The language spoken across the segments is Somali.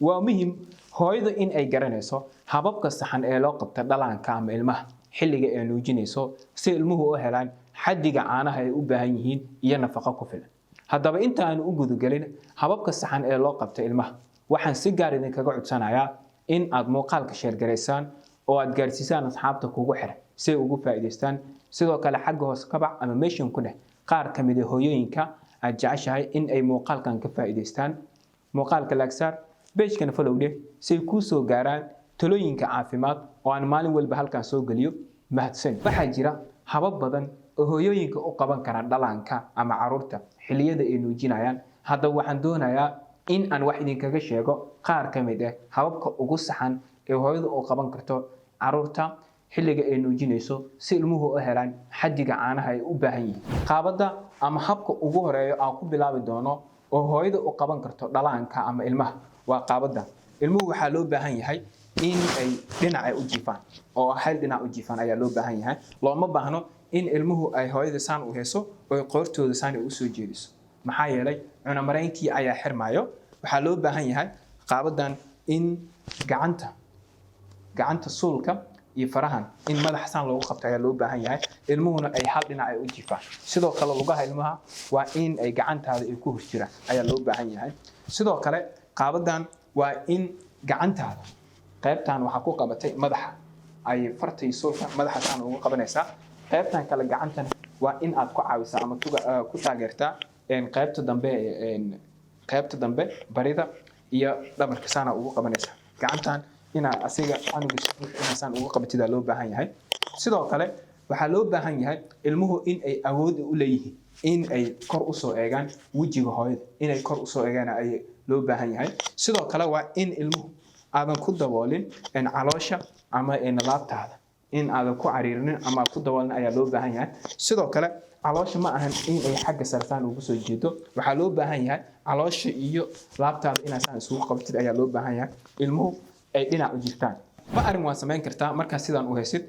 Waa muhiim hooyadu in ay garanayso hababka saxan ee loo qabta dhalaanka ama ilmaha xilliga ay nuujinayso, si ilmuhu u helaan xaddiga caanaha ay u baahan yihiin iyo nafaqo ku filan. Haddaba, inta aanu u gudagelin hababka saxan ee loo qabta ilmaha, waxaan si gaar idinkaga codsanayaa in aad muuqaalka share garaysaan oo aad gaarsiisaan asxaabta kugu xiran si ay ugu faa'iidaystaan. Sidoo kale, xagga hoose kabac ama mention ku dheh qaar ka mid a hooyooyinka aad jeceshahay in ay muuqaalkan ka faa'iidaystaan. Muuqaalka like saar, page-kana follow dheh, si ay kuu soo gaaraan talooyinka caafimaad oo aan maalin walba halkan soo geliyo. Mahadsan. Waxaa jira habab badan oo hooyooyinka u qaban kara dhalaanka ama caruurta xilliyada ay nuujinayaan. Haddaba, waxaan doonayaa in aan wax idinkaga sheego qaar ka mid ah hababka ugu saxan ee hooyadu u qaban karto caruurta xilliga ay nuujinayso, si ilmuhu u helaan xaddiga caanaha ay u baahan yihiin. Qaabadda ama habka ugu horeeyo aan ku bilaabi doono oo hooyada u qaban karto dhalaanka ama ilmaha waa qaabadda. Ilmuhu waxaa loo baahan yahay in ay dhinaca u jiifaan, oo hal dhinac u jiifaan ayaa loo baahan yahay. Looma baahno in ilmuhu ay hooyada saan u hayso oo ay qoortooda saan ay usoo jeediso, maxaa yeelay cunamareynkii ayaa xirmaayo. Waxaa loo baahan yahay qaabadan in gacanta suulka iyo farahan in madaxa saan loogu qabto ayaa loo baahan yahay, ilmuhuna ay hal dhinac ay u jiifaan. Sidoo kale, lugaha ilmaha waa in ay gacantaada ay ku hor jiraan ayaa loo baahan yahay. Sidoo kale, qaabadan waa in gacantaada qaybtan waxaa ku qabatay madaxa, ay farta iyo suulka madaxa saan ugu qabanaysaa. Qaybtan kale gacantana waa in aad ku caawisaa ama ku taageertaa qaybta dambe barida iyo dhabarka saana ugu qabanaysaa. Gacantan inaad asiga canuga inaad saan ugu qabatidaa loo baahan yahay. Sidoo kale, waxaa loo baahan yahay ilmuhu in ay awood u leeyihiin in ay kor usoo eegaan wejiga hooyada, inay kor usoo eegaan ay loo baahan yahay. Sidoo kale, waa in ilmuhu aadan ku daboolin caloosha ama laabtaada, in aadan ku cariirinin ama ku daboolin ayaa loo baahan yahay. Sidoo kale, caloosha ma ahan in ay xagga sartaan ugu soo jeedo. Waxaa loo baahan yahay caloosha iyo laabtaada inaad saan isugu qabatid ayaa loo baahan yahay, ilmuhu ay dhinac u jirtaan. Ba arrin waa samayn kartaa: markaa sidaan u haysid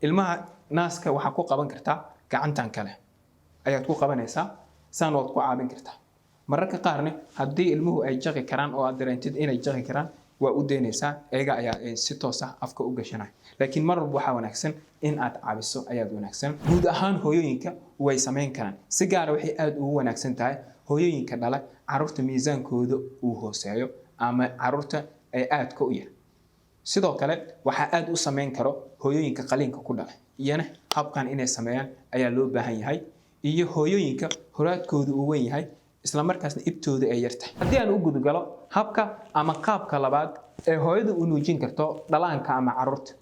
ilmaha, naaska waxaa ku qaban kartaa gacantan kale ayaad ku qabanaysaa, saan waad ku caabin kartaa. Mararka qaarne, haddii ilmuhu ay jaqi karaan oo aad dareentid inay jaqi karaan, waa u daynaysaa, iyaga ayaa si toos ah afka u gashanaya. Laakiin mar walba waxaa wanaagsan in aad caabiso ayaad wanaagsan. Guud ahaan hooyooyinka way samayn karaan. Si gaara waxay aada ugu wanaagsan tahay hooyooyinka dhala caruurta miisaankooda uu hooseeyo ama caruurta ay aadka u yar. Sidoo kale, waxaa aada u samayn karo hooyooyinka qaliinka ku dhalay, iyana habkan inay sameeyaan ayaa loo baahan yahay, iyo hooyooyinka horaadkooda uu weyn yahay, isla markaasna ibtooda ay yartahay. Haddii aan u gudgalo habka ama qaabka labaad ee hooyada u nuujin karto dhalaanka ama caruurta,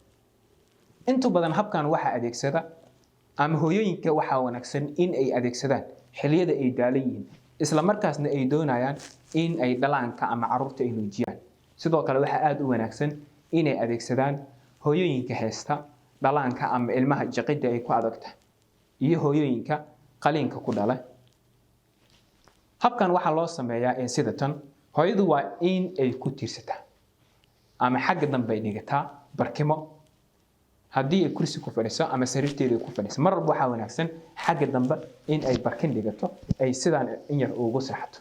inta badan habkan waxaa adeegsada ama hooyooyinka waxaa wanaagsan in ay adeegsadaan xilliyada ay daalan yihiin, isla markaasna ay doonayaan in ay dhalaanka ama caruurta ay nuujiyaan. Sidoo kale, waxaa aada u wanaagsan inay adeegsadaan hooyooyinka haysta dhalaanka ama ilmaha jaqidda ay ku adagtahay iyo hooyooyinka qaliinka ku dhala. Habkan waxaa loo sameeyaa sida tan: hooyadu waa in ay ku tiirsataa ama xagga dambe ay dhigataa barkimo, haddii ay kursi ku fadhiso ama sariirteeda ay ku fadhiso. Mar walba waxaa wanaagsan xagga dambe in ay barkin dhigato, ay sidaan in yar ugu seexato.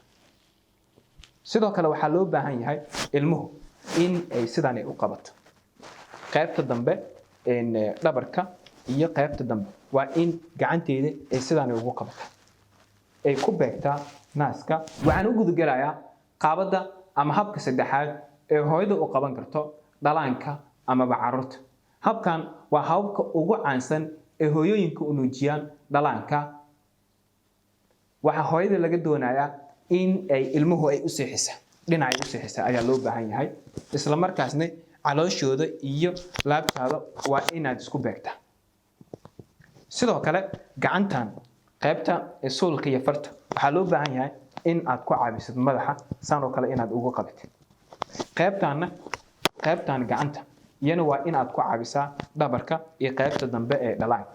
Sidoo kale, waxaa loo baahan yahay ilmuhu in ay sidaan ay u qabato qaybta dambe dhabarka iyo qaybta dambe. Waa in gacanteeda ay sidaan ugu qabataa, ay ku beegtaa naaska. Waxaan u gudagelayaa qaabadda ama habka saddexaad ee hooyada u qaban karto dhalaanka amaba carruurta. Habkan waa hababka ugu caansan ee hooyooyinka u nuujiyaan dhalaanka. Waxaa hooyada laga doonayaa in ay ilmuhu ay u seexisa, dhinac ay u seexisa ayaa loo baahan yahay. Isla markaasna calooshooda iyo laabtaada waa inaad isku beegtaa. Sidoo kale, gacantan qaybta suulka iyo farta waxaa loo baahan yahay in aad ku caabisid madaxa, saan oo kale inaad ugu qabatid. Qaybtaanna, qaybtan gacanta iyana waa inaad ku caabisaa dhabarka iyo qaybta dambe ee dhalaanka.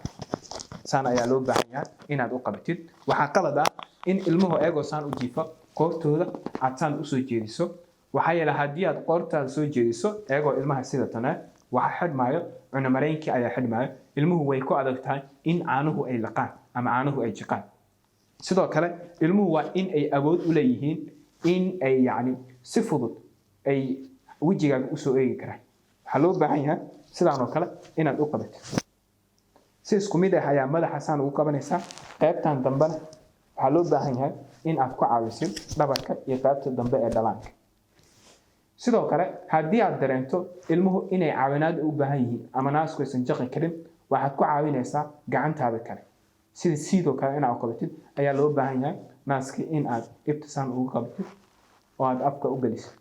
Saan ayaa loo baahan yahay inaad u qabatid. Waxaa qalad ah in ilmuhu eegoo saan u jiifo qoortooda aad saan usoo jeediso. Waxaa yeelay, haddii aad qoortaada soo jeediso eegoo ilmaha sida tan ah, waxaa xidhmaayo cunamareynkii ayaa xidhmaayo. Ilmuhu way ku adag tahay in caanuhu ay laqaan ama caanuhu ay jiqaan. Sidoo kale, ilmuhu waa in ay awood u leeyihiin in ay yacni si fudud ay wejigaaga usoo eegi karaan. Waxaa loo baahan yahay sidaan oo kale inaad u qabatid. Si isku mid ah ayaa madaxa saan ugu qabanaysaa. Qaybtan dambena waxaa loo baahan yahay in aad ku caawisid dhabarka iyo qaybta dambe ee dhalaanka. Sidoo kale, haddii aad dareento ilmuhu inay caawinaad u baahan yihiin ama naasku aysan jaqi karin, waxaad ku caawinaysaa gacantaada kale. Sida sidoo kale inaad u qabatid ayaa loo baahan yahay naaskii, in aad ibtisaan ugu qabatid oo aad afka u gelisid.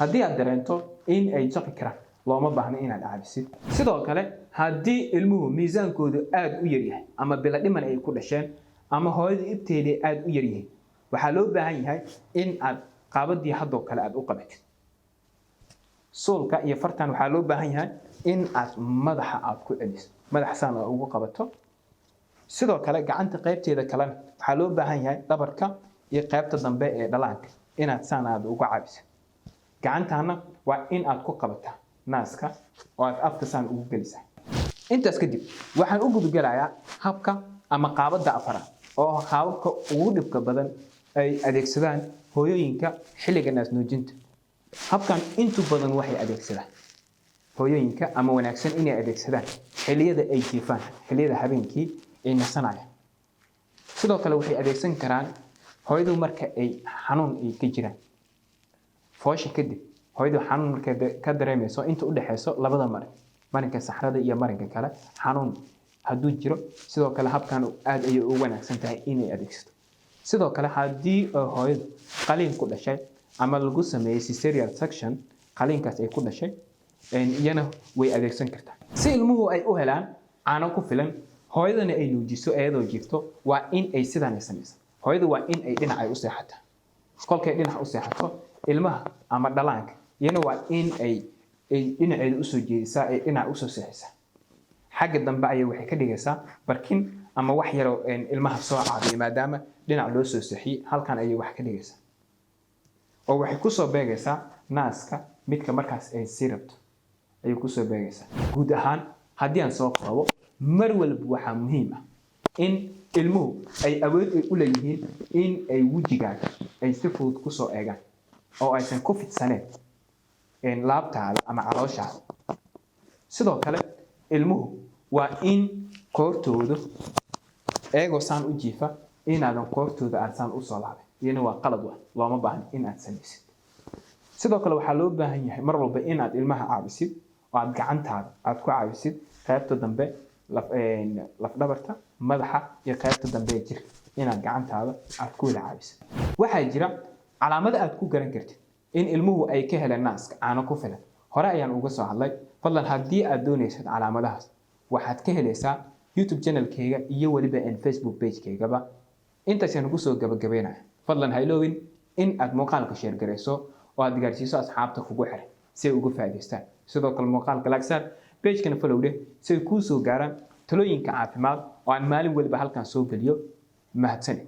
Haddii aad dareento in ay jaqi karaan, looma baahno inaad caawisid. Sidoo kale, haddii ilmuhu miisaankoodu aada u yaryahay ama bilo dhiman ay ku dhasheen ama hooyada ibteeda aada u yaryihiin, waxaa loo baahan yahay in aad qaabadii haddoo kale aad u qabatid suulka iyo fartan. Waxaa loo baahan yahay in aad madaxa aad ku celiso, madaxa saan aad ugu qabato. Sidoo kale, gacanta qaybteeda kalena waxaa loo baahan yahay dhabarka iyo qaybta dambe ee dhalaanka inaad saan aad uga caawiso. Gacantana waa in aad ku qabataa naaska oo aad afka saan ugu gelisaa. Intaas kadib waxaan u gudagelayaa habka ama qaabadda afaraad, oo ah qaababka ugu dhibka badan ay adeegsadaan hooyooyinka xilliga naasnuujinta. Habkan intu badan waxay adeegsadaan hooyooyinka ama wanaagsan inay adeegsadaan xilliyada ay jiifaan, xilliyada habeenkii ay nasanayaan. Sidoo kale, waxay adeegsan karaan hooyadu marka ay xanuun ay ka jiraan foosha kadib, hooyadu xanuun markay ka dareemayso inta u dhexeyso labada marin, marinka saxrada iyo marinka kale, xanuun hadduu jiro, sidoo kale habkan aad ayay u wanaagsan tahay inay adeegsato. Sidoo kale, haddii hooyadu qaliin ku dhashay ama lagu sameeyey cesarean section, qaliinkaas ay ku dhashay, iyana way adeegsan kartaa. Si ilmuhu ay u helaan caano ku filan, hooyadana ay nuujiso iyadoo jiifto, waa in ay sidan ay samaysa. Hooyadu waa in ay dhinac ay u seexataa. Kolkay dhinac u seexato, ilmaha ama dhalaanka iyana waa in ay dhinaceeda usoo jeedisaa, ay dhinac usoo seexisaa. Xagga dambe ayay waxay ka dhigaysaa barkin ama wax yaroo ilmaha soo caabiya. Maadaama dhinac loo soo seexiyey, halkan ayay wax ka dhigaysaa oo waxay kusoo beegaysaa naaska midka markaas ay sii rabto ayay kusoo beegaysaa. Guud ahaan, haddii aan soo koobo, mar walba waxaa muhiim ah in ilmuhu ay awood ay u leeyihiin in ay wejigaaga ay si fudud kusoo eegaan oo aysan ku fidsaneen laabtaada ama calooshaada. Sidoo kale, ilmuhu waa in koortoodu eegoo saan u jiifa inaadan koortooda aad saan usoo laabay, iyana waa qalad wa looma baahna in aad samaysid. Sidoo kale, waxaa loo baahan yahay mar walba inaad ilmaha caawisid oo aad gacantaada aad ku caawisid qaybta dambe, lafdhabarta, madaxa iyo qaybta dambe ee jirka, inaad gacantaada aad ku wada caawisid. Waxaa jira calaamado aad ku garan kartid in ilmuhu ay ka heleen naaska caano ku filan. Hore ayaan uga soo hadlay. Fadlan, haddii aad doonaysad calaamadahaas, waxaad ka helaysaa YouTube channelkayga iyo weliba Facebook page-kaygaba. Intaasaan kusoo gabagabeynaya. Fadlan ha iloowin in aad muuqaalka share garayso oo aad gaarsiiso asxaabta kugu xiran si ay uga faa'iidaystaan. Sidoo kale, muuqaalka like saar, page-kana follow dheh, si ay kuu soo gaaraan talooyinka caafimaad oo aan maalin waliba halkan soo geliyo. Mahadsanid.